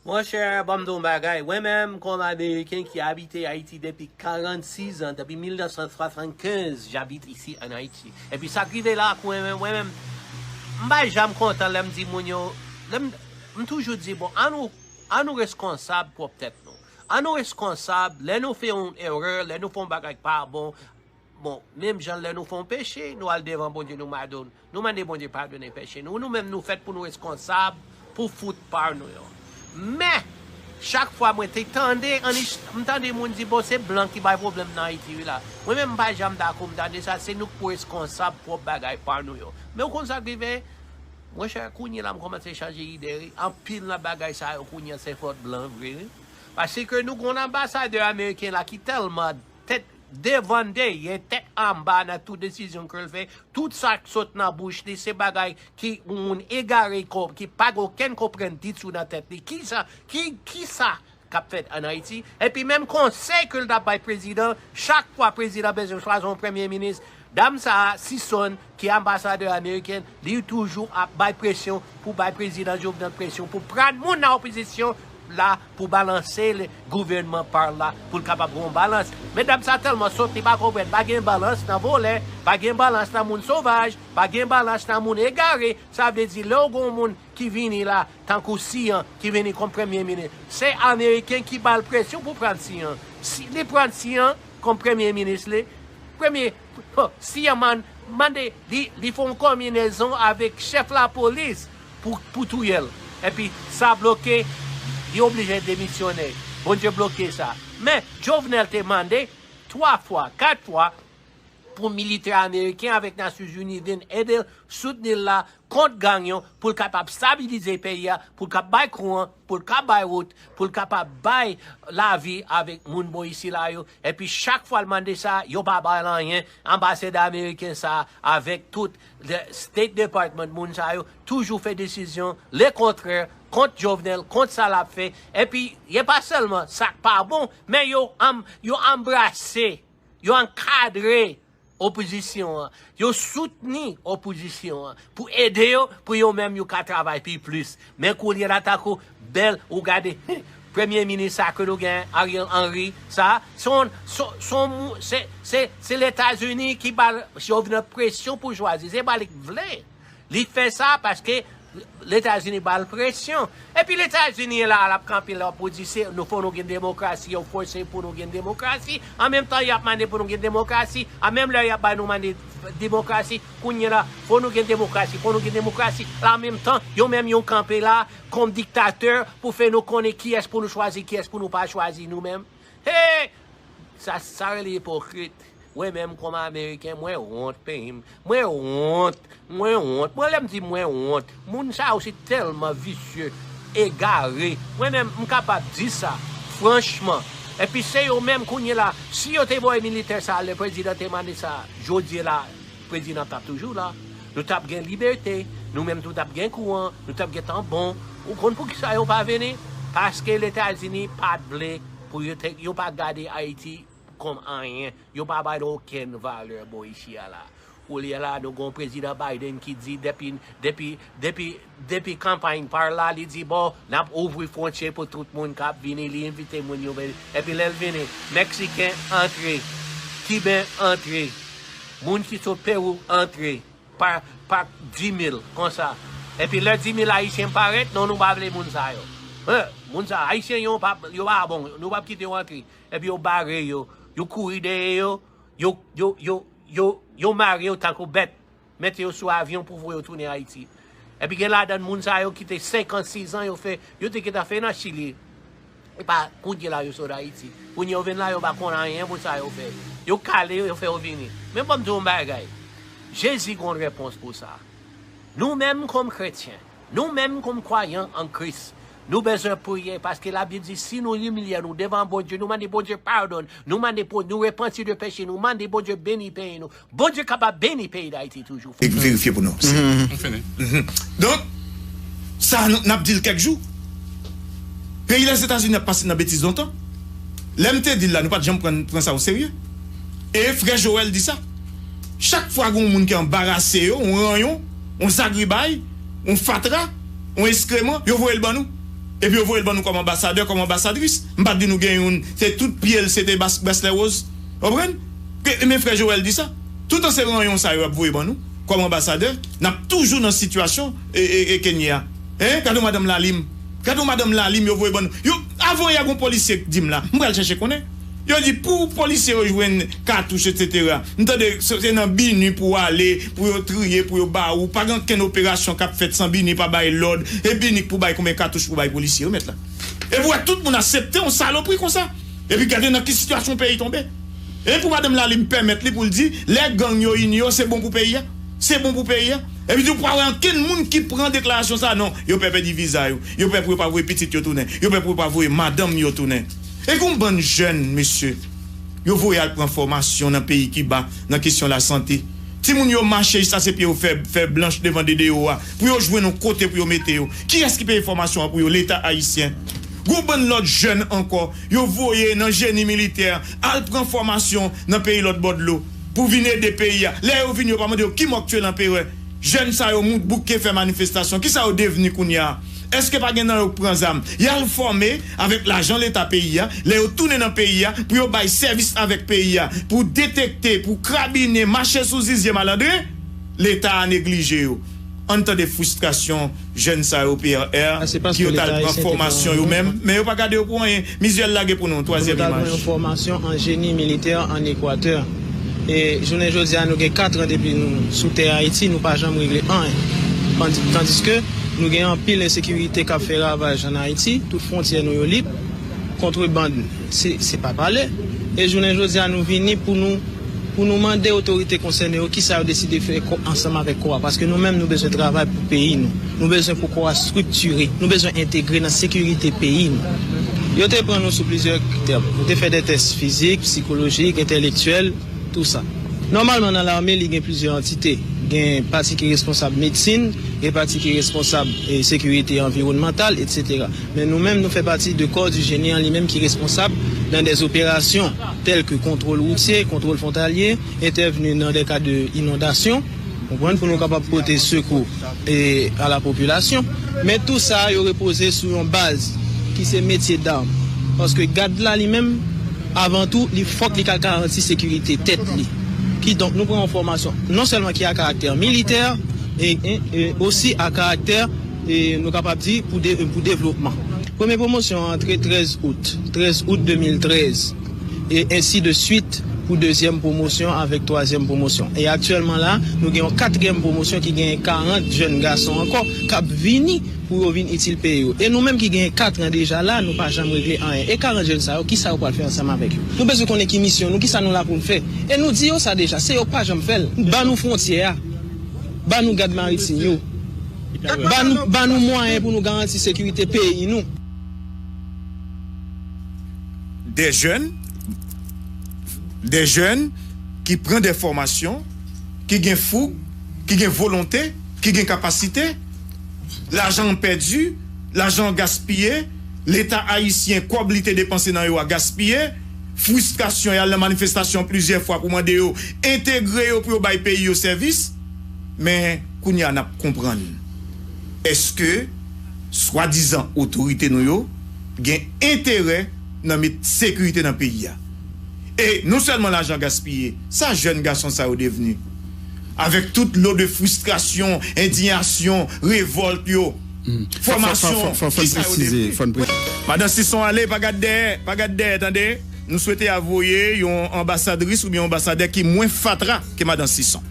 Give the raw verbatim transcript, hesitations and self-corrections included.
Monchè, ban m di w yon bagay. Mwen menm, kòm Ameriken ki abite Ayiti depi karannsis an, depi mil nèf san swasannkenz, j'habite ici en Haïti. Epi sa k rive la, mwen menm, mwen menm, m pa janm kontan lè m di moun yo, lè m, m toujou di, bon, an nou, an nou reskonsab pwòp tèt nou. An nou reskonsab, lè nou fè yon erè, lè nou fè yon bagay k pa bon, bon, menm jan lè nou fè yon peche, nou al devan Bondye, nou madon-, nou mande Bondye padone peche nou. Nou menm, nou fèt pou nou reskonsab pou fout pa nou yo. Men, chak fwa mwen te tande, an ich-, m tande moun di, bon, se blan ki bay pwoblèm nan Ayiti, wi la. Mwen menm, m pa janm dakò, m tande sa, se nou k pou reskonsab pwòp bagay pa nou yo. Men ou konn sa k rive? Monchè, kounye la, m kòmanse chanje ide, wi. Anpil nan bagay sa yo, kounye a, se fòt blan vre, wi. Paske nou gon anbasadè ameriken la ki tèlman tèt devan dèyè, tèt anba nan tout desizyon ke l fè. Tout sa k sot nan bouch li, se bagay ki yon moun egare, ki pa gen okenn konprann ditou nan tèt li. Kisa, ki, kisa k ap fèt ann Ayiti? Epi menm konsèy ke l t ap bay prezidan, chak fwa prezidan bezwen chwazi yon premye minis, dam sa a, Sison, ki anbasadè ameriken, li toujou ap bay presyon pou bay prezidan Jovenel presyon pou pran moun nan opozisyon la pou balanse le gouvènman pa l la pou l kapab gen yon balans. Men dam sa tèlman sòt, li pa konprann. Pa gen balans nan vòlè, pa gen balans nan moun sovaj, pa gen balans nan moun egare. Sa vle di, lè w gen yon moun ki vini la, tankou Siyan, ki vini kòm premye minis, se Ameriken ki ba l presyon pou pran Siyan. Si li pran Siyan kòm premye minis li, premye, oh, Siyan man-, mande, li, li fè yon konbinezon avèk chèf lapolis pou, pou touye l. Epi sa bloke, li oblije demisyonnen. Bondye bloke sa. Men, Jovenel te mande twa fwa, kat fwa, pou militè ameriken avèk Nasyonzini vin ede l, soutni l la kont gang yo, pou l kapab stabilize peyi a, pou l kab bay kouran, pou l kab bay wout, pou l kapab bay lavi avèk moun bò isi la yo. Epi chak fwa l mande sa, yo pa ba l anyen. Anbasadè ameriken sa, avèk tout le State Department, moun sa yo, toujou fè desizyon lekontrè kont Jovenel, kont sa l ap fè. Epi, e pa sèlman sa k pa bon, men yo anm-, yo anbrase, yo ankadre opozisyon an, yo soutni opozisyon an pou ede yo, pou yo menm yo ka travay pi plis. Men kounye a la, tankou bèl, ou gade, premye minis sa ke nou gen, Ariel Henry, sa, se yon, se, se yon mou-, se, se, se Letazini ki ba l Jovenel presyon pou chwazi, se pa li k vle. Li fè sa paske Letazini ba l presyon. Epi Letazini la, l ap kanpe la pou di se, nou fò nou gen demokrasi, yo fòse pou nou gen demokrasi. An menm tan, y ap mande pou nou gen demokrasi. An menm lè y ap bay nou mande demokrasi, kounye la, fò nou gen demokrasi, fò nou gen demokrasi. La, an menm tan, yo menm yo kanpe la kòm diktatè pou fè nou konnen kiyès pou nou chwazi, kiyès pou nou pa chwazi nou menm. Hey! Sa, sa rele ipokrit. Mwen menm kòm Ameriken, mwen wont peyi m. Mwen wont. Mwen wont. Mwen lè m di mwen wont. Moun sa yo se tèlman visye, egare. Mwen menm, m kapab di sa, franchman. Epi se yo menm kounye la, si yo te voye militè sa, lè prezidan te mande sa, jodi la, prezidan t ap toujou la. Nou t ap gen libète, nou menm tou t ap gen kouran, nou t ap gentan bon. Ou konn poukisa yo pa vini? Paske Letazini pa t vle pou yo te, yo pa gade Ayiti kòm anyen. Yo pa bay nou okenn valè bò isi a la. Kounye a la, nou gon prezidan Biden ki di depi, depi, depi, depi kanpay pa l la, li di, bon, n ap ouvri fwontyè pou tout moun k ap vini, li envite moun yo vini. Epi lè l vini, Meksiken antre, Kiben antre, moun ki sot Pewou antre, pa, pa di mil, konsa. Epi lè di mil Ayisyen parèt, non, nou pa vle moun sa yo. Hein, moun sa, Ayisyen yo pa, yo pa bon, nou p ap kite yo antre. Epi yo bare yo, yo kouri dèyè yo, yo, yo, yo, yo, yo mare yo tankou bèt, mete yo sou avyon pou voye yo tounen Ayiti. Epi gen ladan moun sa yo ki te senkant, sizan yo fè, yo te gentan fè nan Chili. E pa kounye la yo sot Ayiti. Kounye yo vin la, yo pa konn anyen pou sa yo fè. Yo kale yo, yo fè yo vini. Men ban m di w yon bagay. Jezi gon repons pou sa. Nou menm kòm kretyen, nou menm kòm kwayan an Kris, nou bezwen priye paske Labib di si nou imilye nou devan Bondye, nou mande Bondye padon, nou mande pou nou repanti de peche, nou mande Bondye beni peyi nou. Bondye kapab beni peyi Dayiti toujou. Verifye pou nou. Nou fini. Donk, sa nou, n ap di l kèk jou. Peyi Lèzetazini ap pase nan betiz lontan. Lè m te di l la, nou pa t janm pran, pran sa oserye. E frè Joel di sa. Chak fwa gen yon moun ki anbarase yo, yon ranyon, yon zagribay, yon fatra, yon eskreman, yo voye l ban nou. Epi yo voye l ban nou kòm anbasadè, kòm anbasadris. M pa t di nou gen youn, se tout pye l, se te bas-, braslè woz. Ou konprann? Ke, men frè Joel di sa. Toutan se ranyon sa yo ap voye ban nou, kòm anbasadè, n ap toujou nan sitiyasyon e, e, e Kenya. Hein? Gade yon madanm Lalim. Gade yon madanm Lalim yo voye ban nou. Yo, avan yè, gon polisye k di m la. M pral chèche konnen. Yo di pou polisye yo jwenn katouch, etsetera. M tande se, se nan BINUH pou w ale, pou yo triye, pou yo ba ou. Pa gen okenn operasyon k ap fèt san BINUH pa bay lòd. E BINUH k pou bay konbyen katouch pou bay polisye yo, mèt la. E pou wè tout moun aksepte yon salopri konsa. Epi gade nan ki sitiyasyon peyi tonbe. E pou madanm Lalim pèmèt li pou l di, lè gang yo ini yo, se bon pou peyi a. Se bon pou peyi a. Epi di w pa wè ankenn moun ki pran deklarasyon sa, non. Yo pè pèdi viza yo. Yo pè pou yo pa voye pitit yo tounen. Yo pè pou yo pa voye madanm yo tounen. E gon bann jèn, mesye, yo voye al pran fòmasyon nan peyi Kiba, nan kesyon lasante. Timoun yo mache jis ase pye yo fè, fè blanch devan D D O a, pou yo jwenn yon kote pou yo mete yo. Kiyès ki peye fòmasyon an pou yo? Leta ayisyen. Gon bann lòt jèn ankò, yo voye nan jeni militè, al pran fòmasyon nan peyi lòt bò dlo, pou vin ede peyi a. Lè yo vini, yo pa mande yo ki mò k tiye lanperè. Jèn sa yo mout bouke fè manifestasyon. Kisa yo devni kounye a? Èske pa gen nan yo k pran zam? Y al fòme avèk lajan leta peyi a, lè yo tounen nan peyi a, pou yo bay sèvis avèk peyi a, pou detekte, pou krabinen, mache sou zizye malandren, leta a neglije yo. Ann tande fristrasyon jèn sa yo, P R R, ki yo t al pran fòmasyon yo menm, men yo pa gade yo pou anyen. Mizyèl lage pou nou, twazyèm imaj. Fòmasyon an jeni militè an Ekwatè. E jounen jodi a, nou gen kat an depi nou sou tè Ayiti, nou pa janm regle anyen. Tandi-, tandiske nou gen anpil ensekirite k ap fè ravaj an Ayiti, tout fwontyè nou yo lib, kontrebann, se, se pa pale. E jounen jodi a, nou vini pou nou, pou nou mande otorite konsène yo kisa yo deside fè kò-, ansanm avèk kò a. Paske nou menm, nou bezwen travay pou peyi nou. Nou bezwen pou kò a estriktire. Nou bezwen entegre nan sekirite peyi nou. Yo te pran nou sou plizyè kritè. Nou te fè de tès fizik, sikolojik, entèlektyèl, tou sa. Nòmalman, nan lame, li gen plizyè antite. Gen pati ki responsab medsin, gen pati ki responsab, e, sekirite anviwònmantal, etsetera. Men nou menm, nou fè pati de kò di jeni an li menm ki responsab nan de operasyon tèl ke kontwòl woutye, kontwòl fwontalye, entèvni nan de ka de inondasyon, konprann, pou nou kapab pote sekou e a la popilasyon. Men tou sa yo repoze sou yon baz ki se metye dam. Paske gad la li menm, avan tou, li fòk li ka garanti sekirite tèt li. Kidonk, nou pran yon fòmasyon non sèlman ki a karaktè militè, e, e, e osi a karaktè, e, nou kapab di, pou de-, pou devlopman. Premye pwomosyon an antre trèz out, trèz out de mil trèz. E ensi de swit pou dezyèm pwomosyon avèk twazyèm pwomosyon. E aktyèlman la, nou gen yon katriyèm pwomosyon ki gen karant jèn gason ankò k ap vini pou yo vin itil peyi yo. E nou menm ki gen kat an deja la, nou pa janm regle anyen. E karant jèn sa yo, kisa yo pral fè ansanm avèk yo? Nou bezwen konnen ki misyon nou, kisa nou la pou n fè. E nou di yo sa deja, se yo k pa janm fè l. Ban nou fwontyè a. Ban nou gad maritim yo. Ban nou, ban nou mwayen pou nou garanti sekirite peyi nou. Des jeunes, des jeunes ki pran de fòmasyon, ki gen foug, ki gen volonte, ki gen kapasite, lajan an pèdi, lajan an gaspiye, Leta ayisyen, kòb li te depanse nan yo a gaspiye, fristrasyon, y al nan manifestasyon plizyè fwa pou mande yo entegre yo pou yo bay peyi yo sèvis, men kounye a n ap konprann. Èske swadizan otorite nou yo gen enterè nan met sekirite nan peyi a? E non sèlman lajan gaspiye, sa jèn gason sa yo devni? Avèk tout lo de fristrasyon, endiyasyon, revòlt yo, fòmasyon, kisa yo devni? Madan Sison ale, pa gad dèyè, pa gad dèyè, tande. Nou swete a voye yon anbasadris oubyen yon anbasadè ki mwen fatra ke Madan Sison.